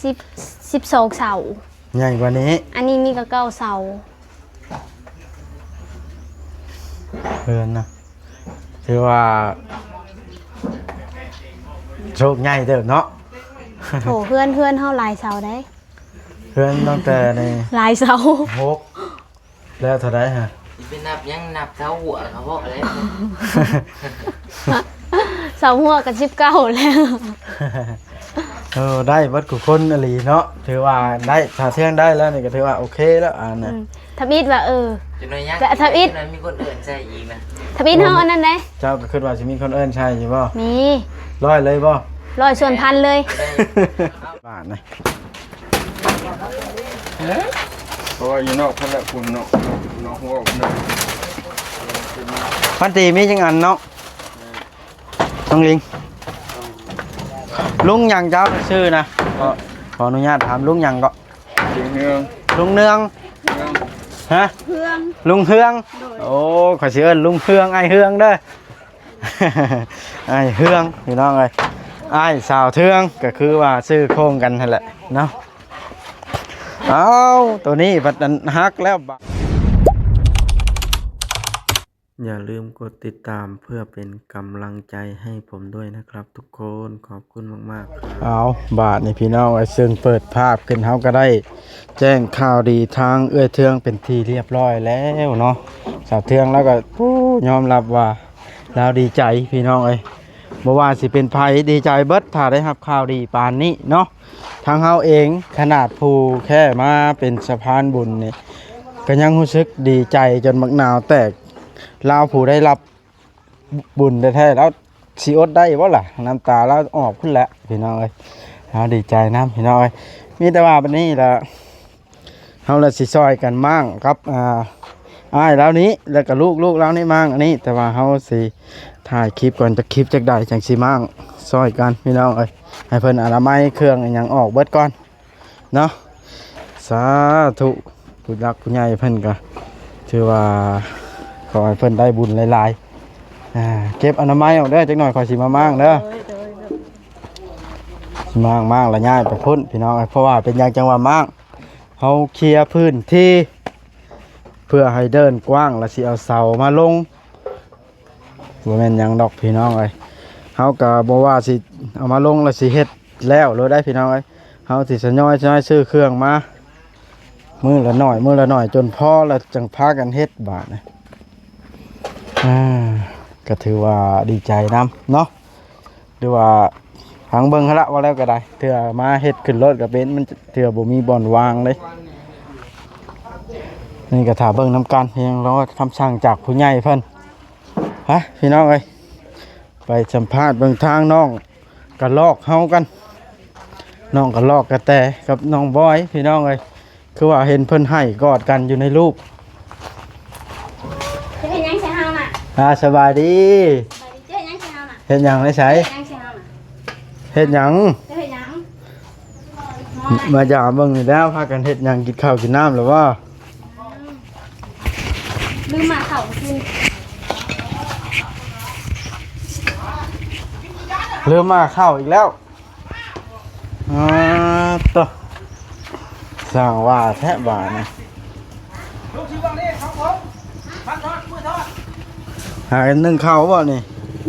ສິບ ສິບສອງເສົາ. ໃຫຍ່ກວ່ານີ້. ອັນນີ້ມີກະເກົ້າເສົາ. ເຮືອນນະ ຖືວ່າໂຊກໃຫຍ່ເຕີບເນາະ. ໂຖ ເຮືອນ ເຮືອນເຮົາຫຼາຍເສົາໃດ໋. ເຮືອນຕັ້ງແຕ່ນີ້ ຫຼາຍເສົາ ຫົກ ແລ້ວເທົ່າໃດຮະ? ຊິໄປນັບຫຍັງ ນັບເສົາຫົວກະພໍແລ້ວ. ເສົາຫົວກະສິບເກົ້າແລ້ວ. ເອີ ໄດ້ເບິດທຸກຄົນອີ່ຫຼີເນາະ. ຖືວ່າໄດ້ ຖ້າເທື່ອງໄດ້ແລ້ວນີ້ກະຖືວ່າໂອເຄແລ້ວ ອັນນະ. ອືມ ທຳອິດວ່າ ເອີ ຈັກໜ້ອຍຍັງ ທຳອິດ ຈັກໜ້ອຍມີຄົນເອີ້ນໃສ່ອີກນະ. ທຳອິດເຮົາອັນນັ້ນເດ້. ເຈົ້າກະຄິດວ່າຊິມີຄົນເອີ້ນໃສ່ຢູ່ບໍ່? ມີ. ຮ້ອຍເລີຍບໍ່? ຮ້ອຍສ່ວນພັນເລີຍ. ບາດນະ ເພາະວ່າຢູ່ນອກພຸ້ນແຫຼະ ພຸ້ນເນາະ ນອກຫົວພຸ້ນເນາະ. ພັນຕີມີຈັກອັນເນາະ ນ້ອງລິງ? ລຸງຫຍັງເຈົ້າຊື່ນະ? ຂໍ ຂໍອະນຸຍາດຖາມ ລຸງຫຍັງເກາະ? ລຸງເຮືອງ. ລຸງເນືອງ? ເຮືອງ. ຮະ? ເຮືອງ. ລຸງເຮືອງ? ໂດຍ. ໂອ້ ຂ້ອຍຊິເອີ້ນລຸງເຮືອງ ອ້າຍເຮືອງເດີ. ອ້າຍເຮືອງ ພີ່ນ້ອງເອີຍ ອ້າຍສາວເທືອງ ກະຄືວ່າຊື່ໂຄ້ງກັນຫັ້ນແຫຼະເນາະ. ເອົ້າ ໂຕນີ້ພັດອັນຫັກແລ້ວ. ຢ່າລືມກົດຕິດຕາມເພື່ອເປັນກຳລັງໃຈໃຫ້ຜົມດ້ວຍນະຄັບທຸກຄົນ. ຂອບຄຸນມາກໆ. ເອົາ ບາດນີ້ພີ່ນ້ອງເອີຍ ເຊິ່ງເປີດພາບຂຶ້ນ ເຮົາກະໄດ້ແຈ້ງຂ່າວດີທາງເອື້ອຍເທືອງເປັນທີ່ລຽບຮ້ອຍແລ້ວເນາະ. ສາວເທືອງລາວກະ ໂອ້ ຍອມຮັບວ່າ ລາວດີໃຈພີ່ນ້ອງເອີຍ ບໍ່ວ່າຊິເປັນໃຜດີໃຈເບິດ ຖ້າໄດ້ຮັບຂ່າວດີປານນີ້ເນາະ. ທາງເຮົາເອງຂະໜາດຜູ້ແຄ່ມາເປັນສະພານບຸນນີ້ ກະຍັງຮູ້ສຶກດີໃຈຈົນບັກໜາວແຕກ. ລາວຜູ້ໄດ້ຮັບບຸນແທ້ໆ ລາວຊິອົດໄດ້ບໍ່ລະ? ນ້ຳຕາລາວອອກພຸ້ນແຫຼະພີ່ນ້ອງເອີຍ. ລາວດີໃຈນຳພີ່ນ້ອງເອີຍ. ມີແຕ່ວ່າບາດນີ້ລະ ເຮົາລະຊິຊ່ອຍກັນມ້າງກັບ ອ່າ ອ້າຍລາວນີ້ ແລ້ວກະລູກ ລູກລາວນີ້ມ້າງອັນນີ້. ແຕ່ວ່າເຮົາຊິຖ່າຍຄລິບກ່ອນ ຈັກຄລິບຈັກໃດຈັ່ງຊິມ້າງຊ່ອຍກັນພີ່ນ້ອງເອີຍ. ໃຫ້ເພິ່ນອະນາໄມເຄື່ອງອີ່ຫຍັງອອກເບິດກ່ອນເນາະ. ສາທຸ ຜູ້ຫຼັກຜູ້ໃຫຍ່ເພິ່ນກະຖືວ່າຂໍໃຫ້ເພິ່ນໄດ້ບຸນຫຼາຍໆ. ອ່າ ເກັບອະນາໄມອອກເດີ ຈັກໜ້ອຍຂ້ອຍຊິມາມ້າງເດີ. ໂດຍ ໂດຍ ໂດຍ. ມ້າງ ມ້າງລະຍ້າຍໄປພຸ້ນພີ່ນ້ອງເອີຍ. ເພາະວ່າເປັນຫຍັງຈັ່ງວ່າມ້າງ? ເຮົາເຄຍພື້ນທີ່ເພື່ອໃຫ້ເດີ່ນກວ້າງ ລະຊິເອົາເສົາມາລົງ ບໍ່ແມ່ນຫຍັງດອກພີ່ນ້ອງເອີຍ. ເຮົາກະບໍ່ວ່າຊິເອົາມາລົງລະຊິເຮັດແລ້ວໂລດໄດ໋ພີ່ນ້ອງເອີຍ. ເຮົາຊິທະຍອຍ ທະຍອຍຊື້ເຄື່ອງມາ ມື້ລະໜ້ອຍ ມື້ລະໜ້ອຍ ຈົນພໍລະຈັ່ງພາກັນເຮັດບາດນີ້. ອ່າ ກະຖືວ່າດີໃຈນຳເນາະ. ຫຼືວ່າຟັງເບິ່ງຫັ້ນລະ ວ່າແລ້ວກະໄດ້ ເທື່ອມາເຮັດຂຶ້ນໂລດກະເປັນ ມັນເທື່ອບໍ່ມີບ່ອນວາງເດ້. ນີ້ກະຖ້າເບິ່ງນຳກັນ ຍັງລໍຄຳສັ່ງຈາກຜູ້ໃຫຍ່ເພິ່ນ. ຮະ ພີ່ນ້ອງເອີຍ ໄປສຳພາດເບິ່ງທາງນ້ອງກະລອກເຮົາກັນ. ນ້ອງກະລອກກະແຕກັບນ້ອງບອຍ ພີ່ນ້ອງເອີຍ. ຄືວ່າເຫັນເພິ່ນໄຫ້ກອດກັນຢູ່ໃນຮູບ. ເຈົ້າເຮັດຫຍັງໃສ່ເຮົານະ? ອ່າ ສະບາຍດີ. ເຈົ້າເຮັດຫຍັງໃສ່ເຮົານະ? ເຮັດຫຍັງໃນໃສ? ເຈົ້າເຮັດຫຍັງໃສ່ເຮົານະ? ເຮັດຫຍັງ? ເຈົ້າເຮັດຫຍັງ? ມາຢາມເບິ່ງນີ້ແຫຼ້ວ ພາກັນເຮັດຫຍັງ ກິນເຂົ້າກິນນ້ຳແລ້ວບໍ່? ອືມ ລືມໝາກເຂົ້າກິນ. ລືມໝາກເຂົ້າອີກແລ້ວ. ອ່າ ໂຕ ຊ່າງວ່າແທ້ບາດນີ້. ຫາກັນໜຶ້ງເຂົ້າບໍ່ນີ້?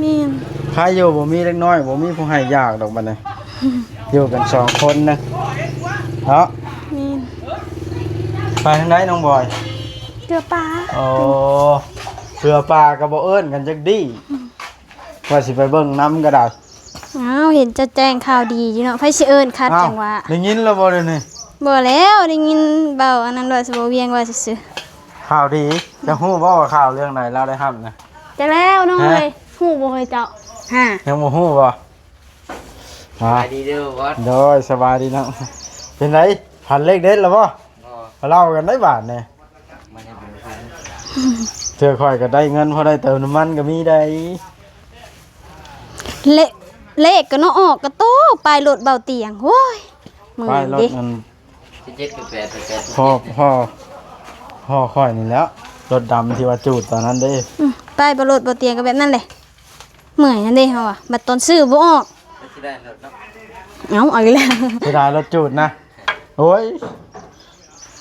ແມ່ນ. ໃຄຢູ່ ບໍ່ມີເດັກນ້ອຍ ບໍ່ມີຜູ້ໃຫ້ຢາກດອກບາດນີ້. ຢູ່ກັນສອງຄົນນະເນາະ. ແມ່ນ. ໄປທາງໃດນ້ອງບອຍ? ເກືອປາ. ໂອ້ ເກືອປາກະບໍ່ເອີ້ນກັນຈັກດີ້. ວ່າຊິໄປເບິ່ງນຳກະໄດ້. ອ້າວ ເຫັນເຈົ້າແຈ້ງຂ່າວດີຢູ່ເນາະ ໃຜຊິເອີ້ນຄັດ. ອ້າວ ຈັ່ງວ່າ ໄດ້ຍິນແລ້ວບໍ່ດຽວນີ້? ບໍ່ແລ້ວ ໄດ້ຍິນເວົ້າອັນນັ້ນວ່າຊິບໍ່ວຽງວ່າຊື່ໆ. ຂ່າວດີ ຈະຮູ້ບໍ່ວ່າຂ່າວເລື່ອງໃດລາວໄດ້ຮັບນະ? ຈັກແລ້ວນ້ອງເອີຍ. ຮະ? ຮູ້ບໍ່ເຮີ້ຍເຈົ້າ? ຮະ? ຍັງບໍ່ຮູ້ບໍ່? ສະບາຍດີເດີບອສ. ໂດຍ ສະບາຍດີນ້ອງ. ເປັນໃດ ຝັນເລກເດັດແລ້ວບໍ່? ບໍ່. ເລົ່າກັນໄດ້ບາດນີ້. ມາຍັງບໍ່ທັນ ເທື່ອຂ້ອຍກະໄດ້ເງິນ ພໍໄດ້ເຕີມນ້ຳມັນກະມີໄດ໋. ເລ ເລກກະເນາະ ອອກກະໂຕ ປ້າຍລົດເບົາຕຽງ. ໂອ້ຍ ເມື່ອຍເດ້. ປ້າຍລົດອັນ ສີ່ເຈັດກັບແປດແປດ ພໍ່ ພໍ່ ພໍ່ຂ້ອຍນີ້ແຫຼ້ວ ລົດດຳທີ່ວ່າຈູດຕອນນັ້ນເດ້. ອືມ ປ້າຍເບົາລົດເບົາຕຽງກະແບບນັ້ນແຫຼະ. ເມື່ອຍຫັ້ນເດ້ເຮົາວ່າ ບັດຕອນຊື້ບໍ່ອອກ. ໄປຊິໄດ້ລົດເນາະ. ເອົ້າ ເອົາອີກແລ້ວ ເສຍດາຍລົດຈູດນະ. ໂອ້ຍ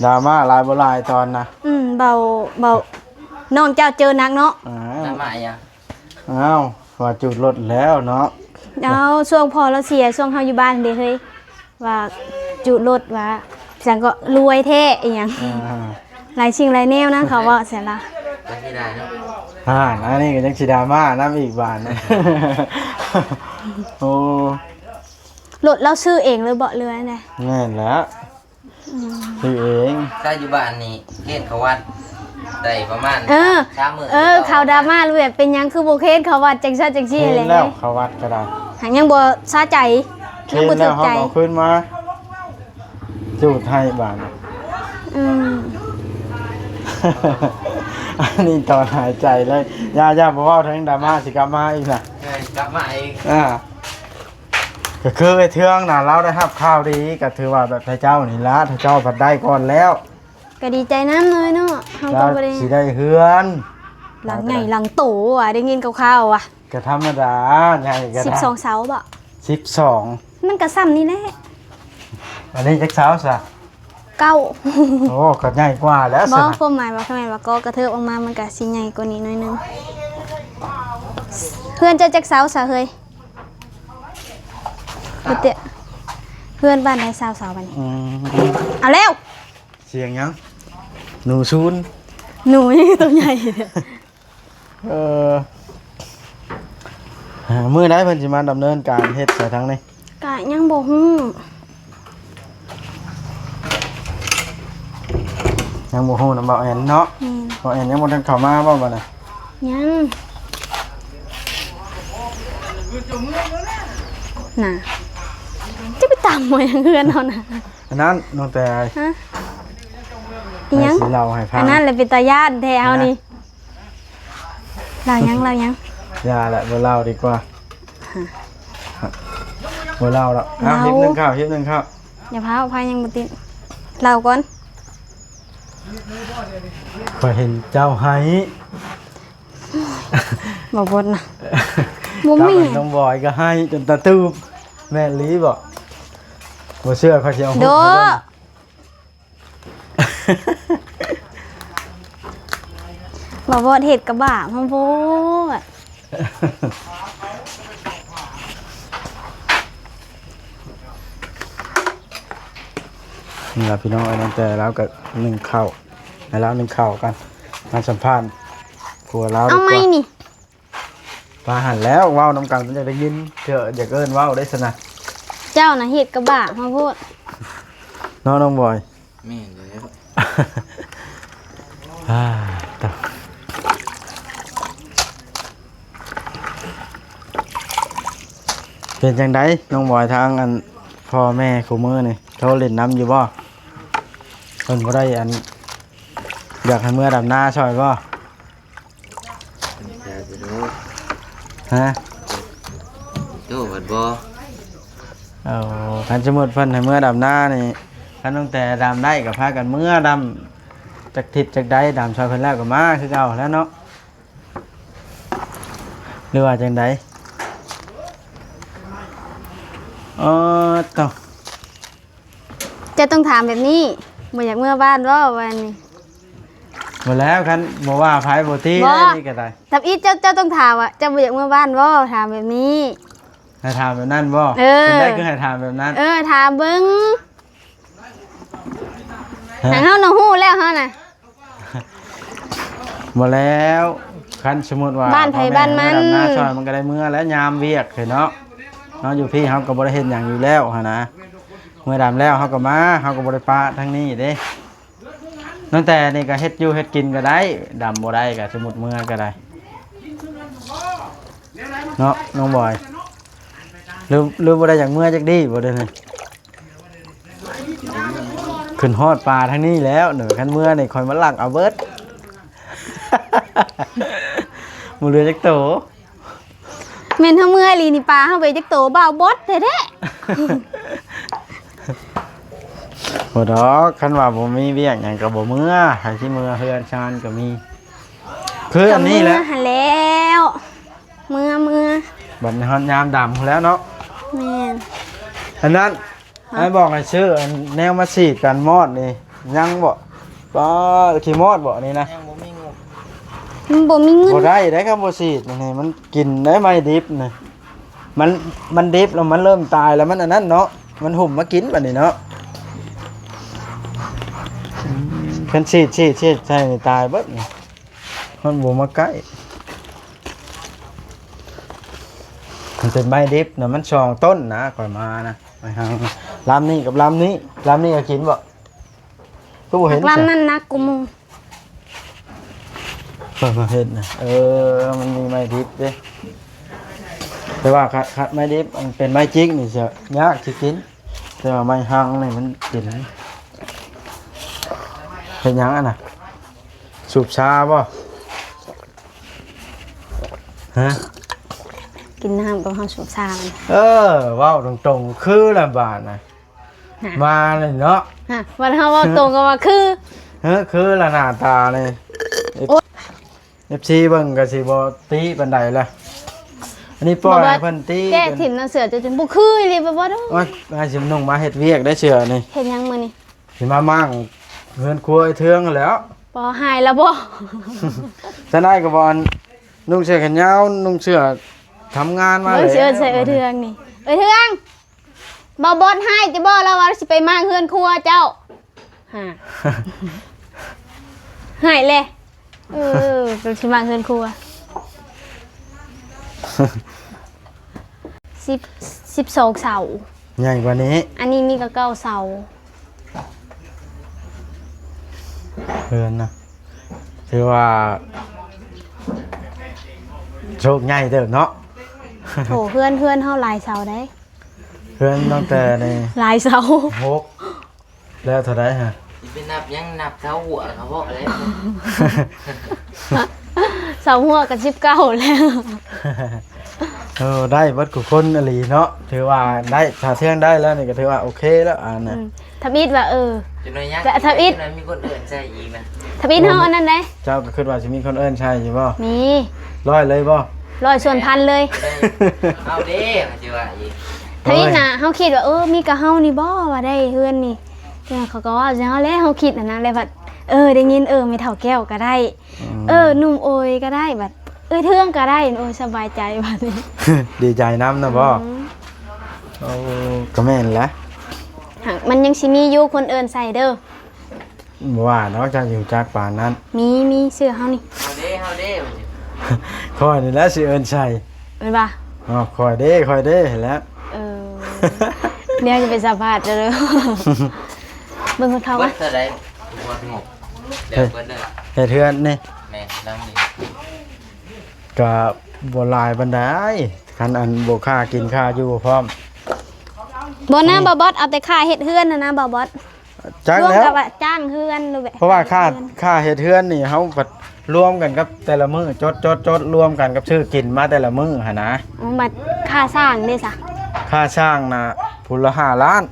ດຣາມາຫຼາຍບໍ່ຫຼາຍຕອນນະ. ອືມ ເບົາ ເບົາ ນ້ອງເຈົ້າເຈີໜັກເນາະ. ອ່າ ດຣາມາຫຍັງ? ອ້າວ ວ່າຈູດລົດແລ້ວເນາະ. ເອົາ ຊ່ວງພໍ່ລາວເສຍ ຊ່ວງເຮົາຢູ່ບ້ານເດ້ເຮີ້ຍ ວ່າຈູດລົດ ວ່າຈັ່ງກໍລວຍແທ້ອີ່ຫຍັງ ອ່າ ຫຼາຍສິ່ງຫຼາຍແນວນະ ເຂົາເວົ້າຊັ້ນລະ. ກໍຊິໄດ້ເນາະ ອ່າ ອັນນີ້ກໍຍັງຊິດຣາມານຳອີກບາດນີ້. ໂອ້ ລົດລາວຊື້ເອງເລີຍບໍ່ ຫຼືວ່າແນວໃດ? ແມ່ນແຫຼະ. ອືມ ຊື້ເອງ. ຖ້າຢູ່ບ້ານນີ້ເຮັດເຂົ້າວັດໄດ້ປະມານ ເອີ ສາມມື້ ເອີ ເຂົາດຣາມາແບບເປັນຫຍັງຄືບໍ່ເຮັດເຂົ້າວັດ ຈັ່ງຊັ້ນຈັ່ງຊີ້ແຫຼະ. ເຮັດແລ້ວເຂົ້າວັດກໍໄດ້ ຫາກຍັງບໍ່ສະໃຈ ຍັງບໍ່ຖືກໃຈ. ເຮັດແລ້ວເຮົາກໍເອົາຄືນມາຈູດໃຫ້ບາດນີ້. ອືມ ອັນນີ້ຖອນຫາຍໃຈເລີຍ. ຢ່າ ຢ່າ ບໍ່ເວົ້າເຖິງດຣາມາ ຊິກັບມາອີກນະ. ເອີ ກັບມາອີກ ອ່າ. ກໍຄືໄອ້ເທື່ອງນະ ລາວໄດ້ຮັບຂ່າວດີ ກໍຖືວ່າແບບໄທເຈົ້ານີ້ລະ ໄທເຈົ້າພັດໄດ້ກ່ອນແລ້ວ ກໍດີໃຈນຳເລີຍເນາະ. ເຮົາກໍບໍ່ໄດ້ ລາວຊິໄດ້ເຮືອນຫຼັງໃຫຍ່ຫຼັງໂຕວ່າ ໄດ້ຍິນຂ່າວໆວ່າ. ກໍທຳມະດາ ໃຫຍ່ກໍໄດ້ ສິບສອງເສົາບໍ? ສິບສອງ ມັນກໍຊ່ຳນີ້ແຫຼະ. ອັນນີ້ຈັກເສົາຊະ? ເກົ້າ. ໂອ້ ກໍໃຫຍ່ກວ່າແລ້ວຊັ້ນນະ. ບໍ່ ຄວາມໝາຍວ່າ ຄວາມໝາຍວ່າກໍກະເທີບອອກມາ ມັນກໍຊິໃຫຍ່ກວ່ານີ້ໜ້ອຍໜຶ່ງ. ເຮືອນເຈົ້າຈັກເສົາຊະເຮີ້ຍ? ບໍ່ເຕະ ເຮືອນບ້ານໃດຊາວເສົາບາດນີ້. ອືມ ເອົາແລ້ວ ສຽງຫຍັງ? ໜູສູນ. ໜູຫຍັງໂຕໃຫຍ່? ເອີ ມື້ໃດເພິ່ນຊິມາດຳເນີນການເຮັດໃສ່ທາງນີ້? ກະຍັງບໍ່ຮູ້ ຍັງບໍ່ຮູ້ນຳບ່າວແອນເນາະ. ແມ່ນ ບ່າວແອນຍັງບໍ່ທັນເຂົ້າມາບໍ່ບາດນີ້? ຍັງນະ ຈະໄປຕາມບໍ່ຫຍັງເຮືອນເຮົານະ. ອັນນັ້ນນ້ອງແຕ່ ຮະ ອີຫຍັງ? ຊິເລົ່າໃຫ້ຟັງ ອັນນັ້ນແຫຼະເປັນຕາຢ້ານແທ້ເຮົານີ້. ລາວຍັງ ລາວຍັງ? ຢ່າແຫຼະ ບໍ່ເລົ່າດີກວ່າ. ຮະ ບໍ່ເລົ່າດອກ. ເອົາ ເອົາ ຮີບໜຶ່ງເຂົ້າ ຮີບໜຶ່ງເຂົ້າ. ຢ່າພ້າວ ໄຟຍັງບໍ່ຕິດ ເລົ່າກ່ອນ. ຂ້ອຍເຫັນເຈົ້າໄຫ້ ບໍ່ບົດນະ ບໍ່ແມ່ນ ນ້ອງບອຍກໍໄຫ້ຈົນຕາຕູບ. ແມ່ນອີ່ຫຼີບໍ່? ບໍ່ເຊື່ອຂ້ອຍຊິເອົາຮູບໃຫ້ເບິ່ງ. ບໍ່ບອດເຮັດກະບາບເຮົາໂພດ. ນີ້ລະພີ່ນ້ອງເອີຍ ຕັ້ງແຕ່ລາວກໍໜຶ້ງເຂົ້າ ໃຫ້ລາວໜຶ້ງເຂົ້າກັນ ມາສຳພາດຜົວລາວດີກວ່າ. ເອົາໄມ້ນີ້ ປາຫັ້ນແລ້ວ ເວົ້ານຳກັນມັນຢາກໄດ້ຍິນ ເທື່ອຢາກເອີ້ນເວົ້າໄດ້ຊັ້ນນະ. ເຈົ້ານະເຮັດກະບາບເຮົາໂພດ ເນາະນ້ອງບອຍ. ແມ່ນແລ້ວ. ອ່າ ຕະ ເປັນຈັ່ງໃດນ້ອງບອຍ ທາງອັນພໍ່ແມ່ຄູ່ມື້ນີ້ ໂທຫຼິ້ນນຳຢູ່ບໍ່? ເພິ່ນບໍ່ໄດ້ອັນ ຢາກໃຫ້ເມືອດຳນາຊ່ອຍບໍ່? ຢາກຢູ່ດອກ. ຮະ? ໂອ້ ບັດບໍ່. ເອົາ ຄັນສົມມຸດເພິ່ນໃຫ້ເມືອດຳນານີ້ ຄັນຕັ້ງແຕ່ດຳໄດ້ກໍພາກັນເມືອດຳ ຈັກທິດຈັກໃດ ດຳຊ່ອຍເພິ່ນແລ້ວກໍມາຄືເກົ່າແລ້ວເນາະ ຫຼືວ່າຈັ່ງໃດ? ເອີ ໂຕ ເຈົ້າຕ້ອງຖາມແບບນີ້ ບໍ່ຢາກເມືອບ້ານບໍ່ວ່ານີ້? ບໍ່ແລ້ວ ຄັນບໍ່ວ່າໃຜບໍ່ຕິ ບໍ່ ນີ້ກໍໄດ້. ທຳອິດ ເຈົ້າ ເຈົ້າຕ້ອງຖາມວ່າ ເຈົ້າບໍ່ຢາກເມືອບ້ານບໍ່? ຖາມແບບນີ້. ໃຫ້ຖາມແບບນັ້ນບໍ່? ເອີ ຈັ່ງໃດຄືໃຫ້ຖາມແບບນັ້ນ? ເອີ ຖາມເບິ່ງ. ຮະ? ຫາງເຮົານະຮູ້ແລ້ວເຮົານະ. ບໍ່ແລ້ວ ຄັນສົມມຸດວ່າ ບ້ານໃຜບ້ານມັນ ເມືອດຳນາຊ່ອຍ ມັນກໍໄດ້ເມືອແລ້ວ ຍາມວຽກເນາະ. ເຮົາຢູ່ພີ້ເຮົາກໍບໍ່ໄດ້ເຮັດຫຍັງຢູ່ແລ້ວຫັ້ນນະ ເມືອດຳແລ້ວເຮົາກໍມາ ເຮົາກໍບໍ່ໄດ້ປະທາງນີ້ເດ້. ນ້ອງແຕ່ນີ້ກໍເຮັດຢູ່ເຮັດກິນກໍໄດ້ ດຳບໍ່ໄດ້ກໍສົມມຸດເມືອກໍໄດ້ເນາະ ນ້ອງບອຍ. ຫຼື ຫຼືບໍ່ໄດ້ຢາກເມືອຈັກດີ້ບໍ່ເດີນີ້? ຂຶ້ນຮອດປ່າທາງນີ້ແລ້ວເນາະ ຄັນເມືອນີ້ຂ້ອຍມາລັກເອົາເບິດ ບໍ່ເຫຼືອຈັກໂຕ. ແມ່ນເຮົາເມືອອີ່ຫຼີນີ້ ປາເຮົາໄປຈັກໂຕ ບ່າວບົດແທ້ໆ. ບໍ່ດອກ ຄັນວ່າບໍ່ມີວຽກຫຍັງກໍບໍ່ເມືອ ໃຜຊິເມືອ ເຮືອນຊານກໍມີ ຄືອັນນີ້ແຫຼະ ກໍເມືອຫັ້ນແລ້ວ ເມືອ ເມືອ ບັດນີ້ຮອດຍາມດຳພຸ້ນແລ້ວເນາະ. ແມ່ນ ອັນນັ້ນ ຮະ ອ້າຍບອກໃຫ້ຊື້ອັນແນວມາສີດກັນມອດນີ້ ຍັງບໍ່? ປ້າ ຂີ້ມອດບໍ່ນີ້ນະ? ຍັງບໍ່ມີງົບ ມັນບໍ່ມີເງິນ ບໍ່ໄດ້ເດ້ ຄັນບໍ່ສີດນີ້ ມັນກິນໄດ້ໄມ້ດິບນີ້ ມັນ ມັນດິບແລ້ວ ມັນເລີ່ມຕາຍແລ້ວ ມັນອັນນັ້ນເນາະ ມັນຫຸ້ມມາກິນບັດນີ້ເນາະ. ອືມ ຄັນສີດ ສີດ ສີດໃສ່ນີ້ຕາຍເບິດນີ້ ມັນບໍ່ມາໃກ້. ມັນເປັນໄມ້ດິບນະ ມັນສອງຕົ້ນນະ ຂ້ອຍມານະ ໄມ້ຮັງ ລຳນີ້ກັບລຳນີ້ ລຳນີ້ກໍກິນບໍ່? ຄືບໍ່ເຫັນ ລຳນັ້ນໜັກກວ່າໝູ່ ເພິ່ນມາເຮັດນະ. ເອີ ມັນມີໄມ້ດິບເດ້ ແຕ່ວ່າຄັນ ຄັນໄມ້ດິບ ມັນເປັນໄມ້ຈິກນີ້ ຊິຍາກຊິກິນ ແຕ່ວ່າໄມ້ຮັງນີ້ມັນກິນ. ເຮັດຫຍັງອັນນະ? ສູບຊາບໍ່? ຮະ? ກິນນ້ຳ ເອົາ ເຮົາສູບຊາມັນ. ເອີ ເວົ້າຕົງໆ ຄືລະບາດນະ ຮະ ມາເລີຍເນາະ. ຮະ ບັດເຮົາເວົ້າຕົງກໍວ່າຄື ເອີ ຄືລະໜ້າຕານີ້. ໂອ້ຍ ເອັຟຊີເບິ່ງກໍຊິບໍ່ຕິປານໃດລະ ອັນນີ້ປ່ອຍໃຫ້ເພິ່ນຕິ. ແກະຖິ້ມນະ ເສື້ອຈະຈົນບໍ່ຄືອີ່ຫຼີ ບໍ່ ບໍ່ດອກ. ໂອ້ຍ ອ້າຍຊິນຸ່ງມາເຮັດວຽກໄດ້ເສື້ອນີ້. ເຮັດຫຍັງມື້ນີ້? ຊິມາມ້າງເຮືອນຄົວເທື່ອງຫັ້ນແຫຼ້ວ. ບໍ່ ຫາຍແລ້ວບໍ່? ຊັ້ນອ້າຍກໍບໍ່ ນຸ່ງເສື້ອແຂນຍາວ ນຸ່ງເສື້ອທຳງານມາແຫຼ້ວ. ເບິ່ງຊິເອີ້ນໃສ່ເອື້ອຍເທື່ອງນີ້ ເອື້ອຍເທື່ອງ ບໍ່ບົດ ຫາຍແລ້ວບໍ່? ລາວວ່າລາວຊິໄປມ້າງເຮືອນຄົວເຈົ້າ. ຫາ ຫາຍແລ້ວ. ເອີ ເປັນຊິມາເຮືອນຄົວ ສິບ ສິບສອງເສົາ ໃຫຍ່ກວ່ານີ້. ອັນນີ້ມີກະເກົ້າເສົາ. ເຮືອນນະ ຖືວ່າໂຊກໃຫຍ່ເຕີບເນາະ. ໂຖ ເຮືອນ ເຮືອນເຮົາຫຼາຍເສົາໃດ. ເຮືອນຕັ້ງແຕ່ນີ້ ຫຼາຍເສົາ ຫົກ ແລ້ວເທົ່າໃດຫະ? ຊິໄປນັບຫຍັງ ນັບເສົາຫົວກະພໍແລ້ວ. ເສົາຫົວກະສິບເກົ້າແລ້ວ. ເອີ ໄດ້ເບິດທຸກຄົນອີ່ຫຼີເນາະ ຖືວ່າໄດ້ ຖ້າເທື່ອງໄດ້ແລ້ວນີ້ກະຖືວ່າໂອເຄແລ້ວ ອັນນະ. ອືມ ທຳອິດວ່າ ເອີ ຈັກໜ້ອຍຍັງ ກະທຳອິດ ຈັກໜ້ອຍມີຄົນເອີ້ນໃສ່ອີກນະ. ທຳອິດເຮົາອັນນັ້ນໃດ. ເຈົ້າກະຄິດວ່າຊິມີຄົນເອີ້ນໃສ່ຢູ່ບໍ່? ມີ. ຮ້ອຍເລີຍບໍ່? ຮ້ອຍສ່ວນພັນເລີຍ. ເອົາເດ້ ຊິວ່າອີກ. ທຳອິດນະ ໂອ້ຍ ເຮົາຄິດວ່າ ເອີ ມີກະເຮົານີ້ບໍ່ວ່າໄດ້ເຮືອນນີ້. ເຂົາກະເວົ້າຈັ່ງເຮົາແຫຼະ ເຮົາຄິດຫັ້ນນະ ແລ້ວບັດ ເອີ ໄດ້ຍິນ ເອີ ແມ່ເຖົ້າແກ້ວກະໄດ້ ອືມ ເອີ ໜຸ່ມໂອຍກະໄດ້ ບັດເອື້ອຍເທື່ອງກະໄດ້ ໂອຍ ສະບາຍໃຈບັດນີ້. ດີໃຈນຳນະບໍ່? ອືມ ໂອ້ ກະແມ່ນແຫຼະ ຫາກມັນຍັງຊິມີຢູ່ຄົນເອີ້ນໃສ່ເດີ. ບໍ່ວ່າດອກ ເຈົ້າຊິຮູ້ຈັກປານນັ້ນ. ມີ ມີ ເຊື່ອເຮົານີ້. ເຮົາເດ້ ເຮົາເດ້ ຂ້ອຍນີ້ແຫຼະຊິເອີ້ນໃສ່ ແມ່ນບໍ່? ອໍ ຂ້ອຍເດ້ ຂ້ອຍເດ້ ຫັ້ນແຫຼະ. ເອີ ດຽວຈະໄປສຳພາດເດີ. ເບິ່ງເຂົາວ່າ ເບິດເທົ່າໃດ ໝົດງົບ ເຮັດເຮືອນນີ້. ແມ່ນ ຫຼັງນີ້ ກະບໍ່ຫຼາຍປານໃດ ຄັນອັນບໍ່ຄ່າກິນຄ່າຢູ່ພ້ອມ. ບໍ່ນະ ອືມ ບ່າວບອດ ເອົາແຕ່ຄ່າເຮັດເຮືອນຫັ້ນນະ ບ່າວບອດ. ຈັກແລ້ວ ລວມກັບວ່າຈ້າງເຮືອນ ເພາະວ່າຄ່າ ຄ່າເຮັດເຮືອນນີ້ ເຮົາພັດລວມກັນກັບແຕ່ລະມື້ ຈົດ ຈົດ ຈົດ ລວມກັນກັບຊື້ກິນມາແຕ່ລະມື້ຫັ້ນນະ. ອໍ ບັດຄ່າສ້າງເດຊະ? ຄ່າສ້າງນະ ຜູ້ລະຫ້າລ້ານ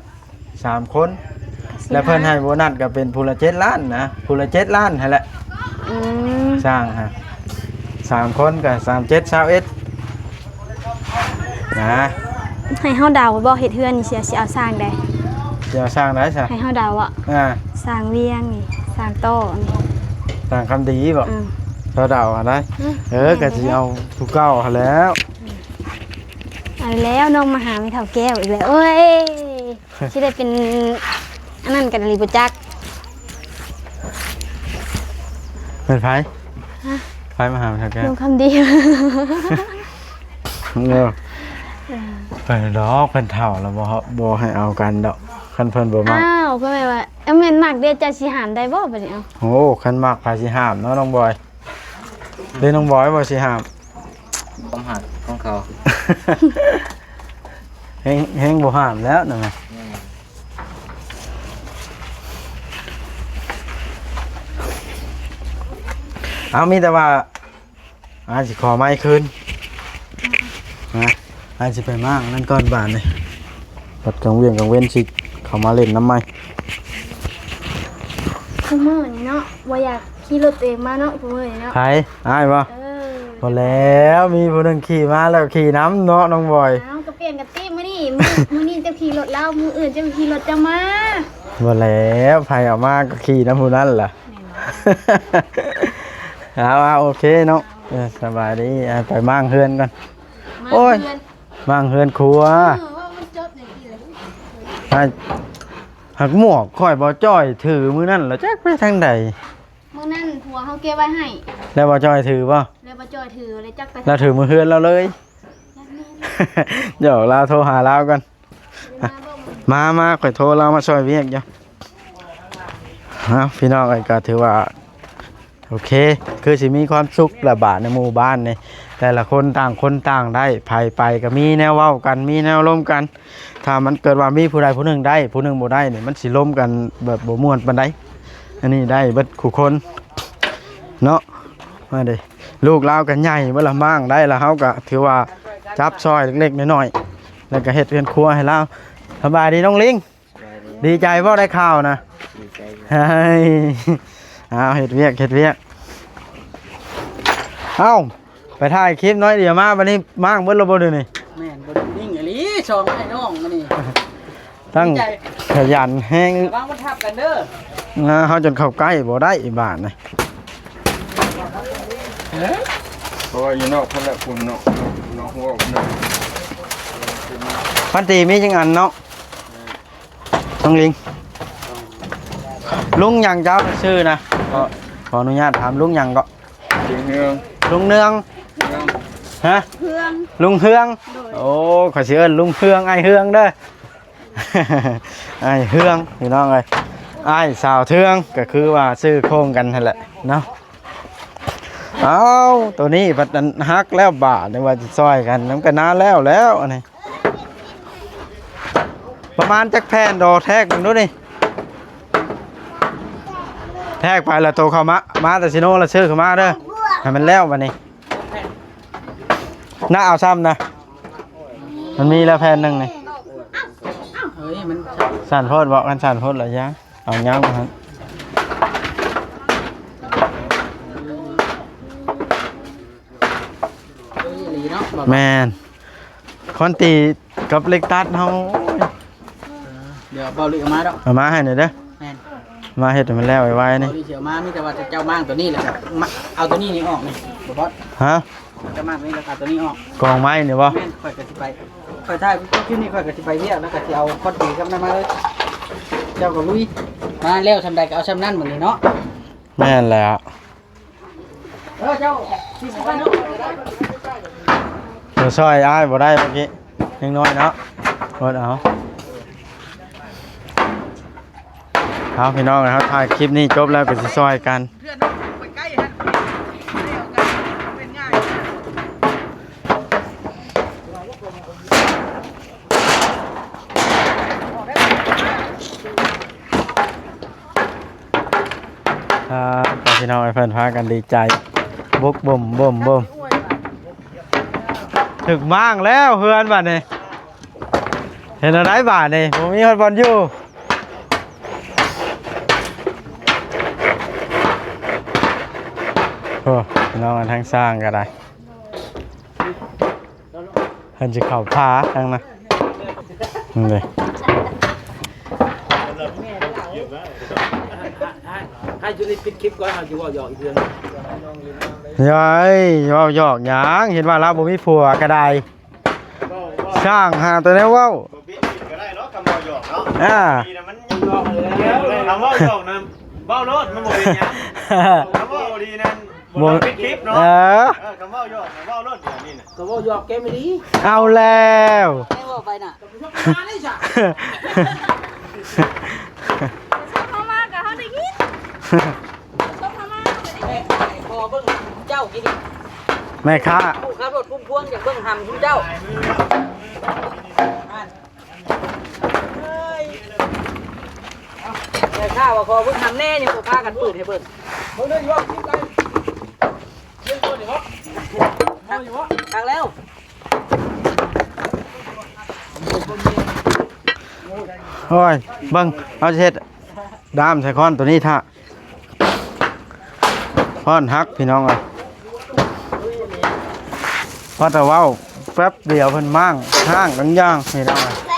ສາມຄົນ ແລະເພິ່ນໃຫ້ໂບນັດກະເປັນຜູ້ລະເຈັດລ້ານນະ ຜູ້ລະເຈັດລ້ານຫັ້ນແຫຼະ. ອືມ ສ້າງຫະ ສາມຄົນກະສາມເຈັດ ຊາວເອັດ ນະ. ໃຫ້ເຮົາເດົາບໍ່ ເຮັດເຮືອນນີ້ ຊິ ຊິເອົາສ້າງໃດ? ຊິເອົາສ້າງໃດຊະ? ໃຫ້ເຮົາເດົາອະ ອ່າ ສ້າງວຽງນີ້ ສ້າງຕໍ່ນີ້ ສ້າງຄຳດີບໍ່? ອືມ ເຈົ້າເດົາຫັ້ນໃດ. ອືມ ເອີ ກະຊິເອົາຜູ້ເກົ່າຫັ້ນແລ້ວ. ອືມ ເອົາແລ້ວ ນ້ອງມາຫາແມ່ເຖົ້າແກ້ວອີກແລ້ວ ໂອ້ຍ. ຊິໄດ້ເປັນອັນນັ້ນກັນອີ່ຫຼີບໍ່ຈັກ. ເປັນໃຜ? ຮະ? ໃຜມາຫາເຖົ້າແກ້ວ? ລຸງຄຳດີ. ເອີ ເອີ ໄປດອກ ເພິ່ນເຖົ້າແລ້ວ ບໍ່ ບໍ່ໃຫ້ເອົາກັນດອກ ຄັນເພິ່ນບໍ່ມັກ. ອ້າວ ກໍແມ່ນວ່າ ເອີ ແມ່ນມັກເດ ເຈົ້າຊິຫ້າມໄດ້ບໍ່ບັດນີ້? ເອົ້າ ໂອ້ ຄັນມັກໃຜຊິຫ້າມເນາະ ນ້ອງບອຍ. ເດ້ ນ້ອງບອຍບໍ່ຊິຫ້າມຄວາມຮັກຂອງເຂົາ. ແຮງ ແຮງບໍ່ຫ້າມແລ້ວນະ. ອືມ ເອົາ ມີແຕ່ວ່າ ອ້າຍຊິຂໍໄມ້ຄືນນະ ອ້າຍຊິໄປມ້າງນັ້ນກ່ອນບາດນີ້. ບັດກາງວຽງກາງເວັນຊິເຂົ້າມາຫຼິ້ນນຳໃໝ່. ຊຸມື້ນີ້ເນາະ ບໍ່ຢາກຂີ່ລົດໂຕເອງມາເນາະ ຊຸມື້ນີ້ເນາະ. ໃຜ? ອ້າຍບໍ່? ເອີ ພໍແລ້ວ ມີຜູ້ໜຶ່ງຂີ່ມາແລ້ວ ຂີ່ນຳເນາະ ນ້ອງບອຍ. ເອົ້າ ກໍປ່ຽນກັນຕິ ມື້ນີ້ ມື້ນີ້ເຈົ້າຂີ່ລົດລາວ ມື້ອື່ນເຈົ້າຂີ່ລົດເຈົ້າມາ. ບໍ່ແລ້ວ ໃຜເອົາມາກໍຂີ່ນຳຜູ້ນັ້ນລະ. ແມ່ນບໍ່? ເອົາໆ ໂອເຄເນາະ. ເອີ ສະບາຍດີ. ອ່າ ໄປມ້າງເຮືອນກ່ອນ. ໂອ້ຍ ມ້າງເຮືອນ ມ້າງເຮືອນຄົວ. ເອີ ວ່າມັນຈົບຈັ່ງຊີ້ແຫຼະ. ຫາ ຫາກໝວກຂ້ອຍບໍ່ຈ່ອຍຖືມື້ນັ້ນລະ ຈັກໄປທາງໃດ. ມື້ນັ້ນຜົວເຮົາເກັບໄວ້ໃຫ້ ແລ້ວບໍ່ຈ່ອຍຖືບໍ່? ແລ້ວບໍ່ຈ່ອຍຖື ແລ້ວຈັກໄປ ລາວຖືມື້ເຮືອນລາວເລີຍ. ຢອກລາວ ໂທຫາລາວກ່ອນ. ມາ ມາ ຂ້ອຍໂທລາວມາຊ່ອຍວຽກຢູ່. ເອົາ ພີ່ນ້ອງເອີຍ ກໍຖືວ່າໂອເຄ ຄືຊິມີຄວາມສຸກລະບາດໃນໝູ່ບ້ານນີ້ ແຕ່ລະຄົນຕ່າງຄົນຕ່າງໄດ້ ໃຜໄປກໍມີແນວເວົ້າກັນ ມີແນວລົມກັນ. ຖ້າມັນເກີດວ່າມີຜູ້ໃດຜູ້ໜຶ່ງໄດ້ ຜູ້ໜຶ່ງບໍ່ໄດ້ນີ້ ມັນຊິລົມກັນແບບບໍ່ມ່ວນປານໃດ. ອັນນີ້ໄດ້ເບິດຄູ່ຄົນເນາະ. ມາເດ້ ລູກລາວກໍໃຫຍ່ເບິດລະ ມ້າງໄດ້ລະ ເຮົາກໍຖືວ່າຈັບຊ່ອຍເລັກໆນ້ອຍໆ ແລ້ວກໍເຮັດເຮືອນຄົວໃຫ້ລາວ. ສະບາຍດີນ້ອງລິງ. ສະບາຍດີ. ດີໃຈບໍ່ໄດ້ຂ່າວນະ? ດີໃຈຢູ່. ເຮີ້ຍ ອ້າວ ເຮັດວຽກ ເຮັດວຽກ. ເອົ້າ ໄປຖ່າຍຄລິບນ້ອຍດຽວມາ ບັດນີ້ມ້າງເບິດແລ້ວບໍ່ດຽວນີ້? ແມ່ນ ບໍ່ໄດ້ນິ່ງອີ່ຫຼີ ສອງອ້າຍນ້ອງອັນນີ້ ທັງ ດີໃຈ ຂະຫຍັນແຮງ. ລະວັງມັນທັບກັນເດີ. ອ່າ ເຮົາຈົນເຂົ້າໃກ້ບໍ່ໄດ້ບາດນີ້. ເອີ ເພາະວ່າຢູ່ນອກພຸ້ນແຫຼະ ພຸ້ນເນາະ ນອກຫົວພຸ້ນເນາະ. ພັນຕີມີຈັກອັນເນາະ? ນ້ອງລິງ ລຸງຫຍັງເຈົ້າຊື່ນະ? ຂໍ ຂໍອະນຸຍາດຖາມ ລຸງຫຍັງເກາະ? ລຸງເຮືອງ. ລຸງເຮືອງ. ເຮືອງ. ຮະ? ເຮືອງ. ລຸງເຮືອງ. ໂດຍ. ໂອ້ ຂ້ອຍຊິເອີ້ນລຸງເຮືອງ ອ້າຍເຮືອງເດີ. ອ້າຍເຮືອງ ພີ່ນ້ອງເອີຍ ອ້າຍສາວເທືອງ ກໍຄືວ່າຊື່ໂຄງກັນຫັ້ນແຫຼະເນາະ. ເອົ້າ ໂຕນີ້ພັດອັນຫັກແລ້ວບາດນີ້ ວ່າຊິຊ່ອຍກັນ ມັນກໍນານແລ້ວແລ້ວອັນນີ້. ປະມານຈັກແຜ່ນດອກ ແທກເບິ່ງດູນີ້. ແທກໄປລະໂຕເຂົ້າມາ ມາແຕ່ຊິໂນລະຊື້ເຂົ້າມາເດີ ໃຫ້ມັນແລ້ວບັດນີ້. ນະ ເອົາຊ້ຳນະ ມັນມີແລ້ວແຜ່ນໜຶ່ງນີ້. ເອີຍ ມັນ ສັ້ນໂພດບໍ? ຄັນສັ້ນໂພດລະຢ່າ ເອົາຍາວກວ່າຫັ້ນ. ເອີຍ ອີ່ຫຼີເນາະ. ແມ່ນ ຄອນຕີກັບເຫຼັກຕັດເຮົາ. ເອີ ດຽວເບົາລິເອົາມາດອກ ເອົາມາໃຫ້ໜ່ອຍເດີ. ແມ່ນ ມາເຮັດໃຫ້ມັນແລ້ວໄວໆນີ້. ເບົາລິຊິເອົາມາ ມີແຕ່ວ່າເຈົ້າມ້າງໂຕນີ້ ແລ້ວກໍມາເອົາໂຕນີ້ນີ້ອອກນີ້ ບໍ່ບອດ. ຮະ? ເຈົ້າມ້າງໂຕນີ້ ແລ້ວກໍເອົາໂຕນີ້ອອກ ກອງໄມ້ນີ້ບໍ່? ແມ່ນ ຂ້ອຍກໍຊິໄປ ຂ້ອຍຖ່າຍຄລິບນີ້ ຂ້ອຍກໍຊິໄປວຽກ ແລ້ວກໍຊິເອົາຄອນຕີກັບນັ້ນມາເລີຍ. ເຈົ້າກໍລຸຍ ມາແລ້ວຊ່ຳໃດກໍເອົາຊ່ຳນັ້ນ ມື້ນີ້ເນາະ. ແມ່ນແລ້ວ. ເອີ ເຈົ້າ ຊິໄປເນາະ ເອີ ຊ່ອຍອ້າຍບໍ່ໄດ້ເມື່ອກີ້ ຍັງນ້ອຍເນາະ ເພິ່ນເອົາ. ເອົາ ພີ່ນ້ອງ ເຮົາຖ່າຍຄລິບນີ້ຈົບແລ້ວກໍຊິຊ່ອຍກັນ. ອ່າ ພີ່ນ້ອງເອີຍ ເພິ່ນພາກັນດີໃຈ ບົກບົມບົມບົມ. ຖືກມ້າງແລ້ວເຮືອນບາດນີ້ ເຮັດແນວໃດບາດນີ້ ບໍ່ມີຮອດບ່ອນຢູ່. ໂອ້ ພີ່ນ້ອງ ທາງຊ່າງກໍໄດ້. ເພິ່ນຊິເຂົ້າປ່າທາງນັ້ນເດ້. ໃຫ້ຈຸລິດປິດຄລິບກ່ອນ ເຮົາຊິເວົ້າຫຍອກອີກເລື່ອງ. ເຮີ້ຍ ເວົ້າຫຍອກຫຍັງ ເຫັນວ່າລາວບໍ່ມີຜົວກໍໄດ້ ຊ່າງຫາແຕ່ແນວເວົ້າ. ບໍ່ປິດຄລິບກໍໄດ້ເນາະ ຄຳເວົ້າຫຍອກເນາະ. ອ່າ ດີນະ ມັນຫຍອກ ຄຳເວົ້າຫຍອກນະ ເວົ້າໂລດ ມັນບໍ່ເປັນຫຍັງ. ຄຳເວົ້າດີນັ້ນ ບໍ່ຕ້ອງປິດຄລິບເນາະ. ເອີ ເອີ ຄຳເວົ້າຫຍອກນະ ເວົ້າໂລດ ດຽວນີ້ນະ ກໍເວົ້າຫຍອກແກມອີ່ຫຼີ. ເອົາແລ້ວ ໃຫ້ເວົ້າໄປນະ ມາໄດ້ຊະ ເຮົາມາກໍເຮົາໄດ້ຍິນ ເຮົາມາກໍໄດ້ຍິນ. ຂໍເບິ່ງເຈົ້າກິນ ແມ່ຄ້າ ຜູ້ຂັບລົດພຸ້ມພວງ ຢາກເບິ່ງຫຳຊຸມເຈົ້າ. ແມ່ຄ້າວ່າຂໍເບິ່ງຫຳແດ່ ຍັງບໍ່ພາກັນເປີດໃຫ້ເບິ່ງ. ເບິ່ງເດີ ຢູ່ບໍ່? ກິນໄດ້ ກິນບໍ່ນີ້ບໍ່? ພໍຢູ່ບໍ່? ຕັກແລ້ວ. ໂອ້ຍ ເບິ່ງ ເຮົາຊິເຮັດດ້າມໃສ່ຄ້ອນໂຕນີ້ຖ້າ. ຄ້ອນຫັກ ພີ່ນ້ອງເອີຍ ພໍແຕ່ເວົ້າແປັບດຽວເພິ່ນມ້າງຫ້າງກັນຢ່າງ ພີ່ນ້ອງເອີຍ.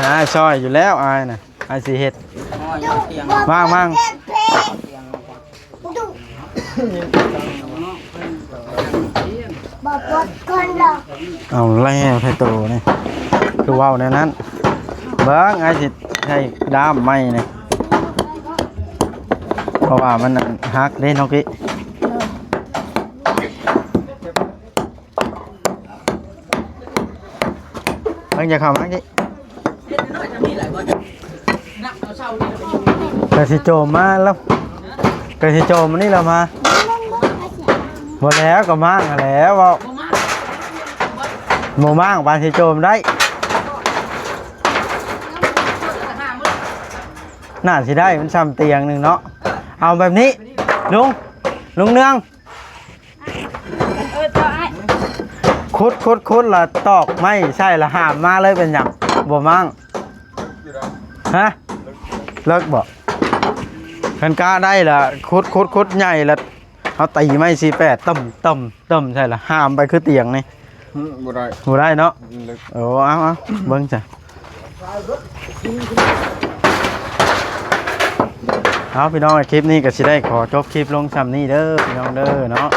ອ້າຍຊ່ອຍຢູ່ແລ້ວ ອ້າຍນະ ອ້າຍຊິເຮັດ. ວາງ ວາງ. ເອົາແລ້ວ ໄທໂຕນີ້ ຄືເວົ້າແນວນັ້ນ. ເບິ່ງ ອ້າຍຊິໃຫ້ດ້າມໃໝ່ນີ້ ເພາະວ່າມັນຫັກເດ້ນ້ອງກິ. ເບິ່ງ ຢ່າເຂົ້າມານີ້ ກະຊິໂຈມມາແລ້ວ ກະຊິໂຈມອັນນີ້ແລ້ວມາ. ບໍ່ແລ້ວ ກະມ້າງຫັ້ນແຫຼະເວົ້າ. ບໍ່ມ້າງປານຊິໂຈມໄດ້. ໜ້າຊິໄດ້ ມັນຊ່ຳຕຽງໜຶ່ງເນາະ. ເອົາແບບນີ້ ລຸງ ລຸງເນືອງ ເອີ ເຈົ້າອ້າຍ ຂຸດ ຂຸດ ຂຸດ ລະຕອກໄມ້ໃສ່ ລະຫາມມາເລີຍ ເປັນຫຍັງ ບໍ່ມ້າງ? ຮະ ເລິກບໍ່? ຄັນກະໄດ້ລະ ຂຸດ ຂຸດ ຂຸດໃຫຍ່ລະ ເຮົາຕີໄມ້ສີ່ແປດ ຕົມ ຕົມ ຕົມໃສ່ລະ ຫາມໄປຄືຕຽງນີ້. ອືມ ບໍ່ໄດ້ ບໍ່ໄດ້ເນາະ. ອືມ ເລິກ. ໂອ້ ເອົາ ເອົາ ເບິ່ງຊະ. ເອົາ ພີ່ນ້ອງ ຄລິບນີ້ກະຊິໄດ້ຂໍຈົບຄລິບລົງຊ່ຳນີ້ເດີ ພີ່ນ້ອງເດີເນາະ.